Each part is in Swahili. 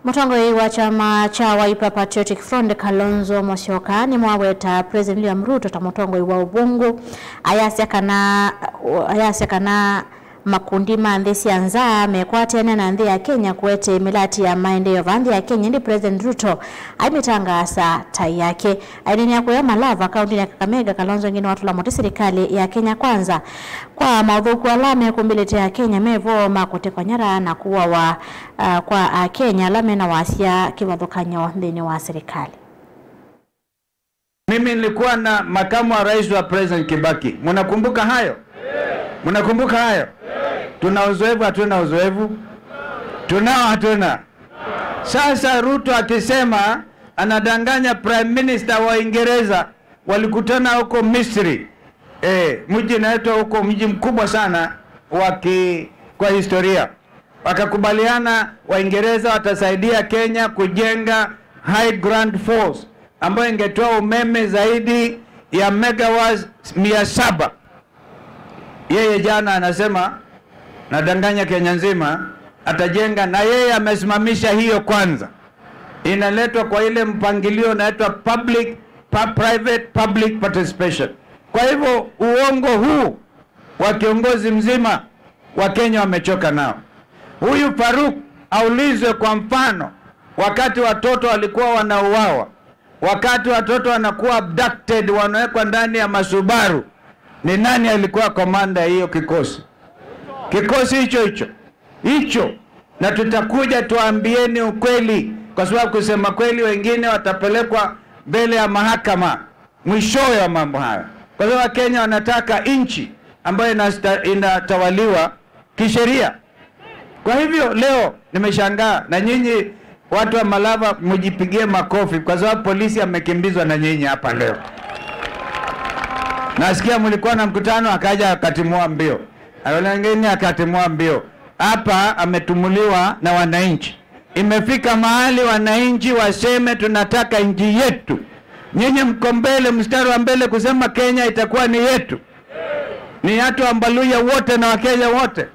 Mutongoi wa chama cha Wiper Patriotic Front Kalonzo Musyoka ni mwaweta President William Ruto ta mutongoi wa ubungu ayasya kana makundi ma nthi sya nza mekwatene na nthi ya Kenya kuete milati ya maendeleo va nthi ya Kenya ndi President Ruto aimitangasa tai yake ainenia kuya Malava kaunti ya Kakamega. Kalonzo ngine watu la mote serikali ya Kenya Kwanza kwa maudhuku alame kumbilete ya Kenya mevo makutekwa nyara na kuwa wa kwa Kenya lame na wasia kivathukanyo nthini wa serikali. Mimi nilikuwa na makamu wa rais wa President Kibaki. Mnakumbuka hayo? Mnakumbuka hayo? Tuna uzoefu, hatuna uzoefu? Tunao, hatuna? Sasa Ruto akisema anadanganya Prime Minister wa Uingereza, walikutana huko Misri. Mji unaitwa huko, mji mkubwa sana kwa historia. Wakakubaliana Waingereza watasaidia Kenya kujenga High Grand Falls ambayo ingetoa umeme zaidi ya megawatts 700. Yeye jana anasema nadanganya Kenya nzima atajenga, na yeye amesimamisha hiyo kwanza. Inaletwa kwa ile mpangilio unaitwa public private public participation. Kwa hivyo uongo huu wa kiongozi mzima wa Kenya wamechoka nao. Huyu Faruk aulizwe kwa mfano, wakati watoto walikuwa wanauawa, wakati watoto wanakuwa abducted, wanawekwa ndani ya masubaru, ni nani alikuwa komanda hiyo kikosi? Kikosi hicho hicho hicho. Na tutakuja tuambieni ukweli, kwa sababu kusema kweli wengine watapelekwa mbele ya mahakama mwishowe wa mambo haya. Kwa sababu Kenya wanataka nchi ambayo inatawaliwa kisheria. Kwa hivyo leo nimeshangaa, na nyinyi watu wa Malava mjipigie makofi kwa sababu polisi amekimbizwa na nyinyi hapa leo. Nasikia mlikuwa na mkutano, akaja akatimua mbio. Wengine akatimua mbio. Hapa ametumuliwa na wananchi. Imefika mahali wananchi waseme tunataka nchi yetu. Nyinyi mko mbele, mstari wa mbele kusema Kenya itakuwa ni yetu. Ni watu wa Mbaluya wote na Wakenya wote.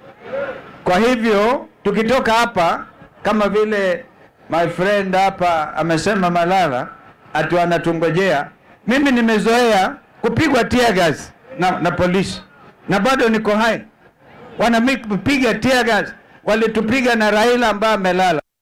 Kwa hivyo tukitoka hapa, kama vile my friend hapa amesema Malala ati wanatungojea. Mimi nimezoea kupigwa tear gas na polisi, na bado niko hai. Wananipiga tear gas, walitupiga na Raila ambaye amelala.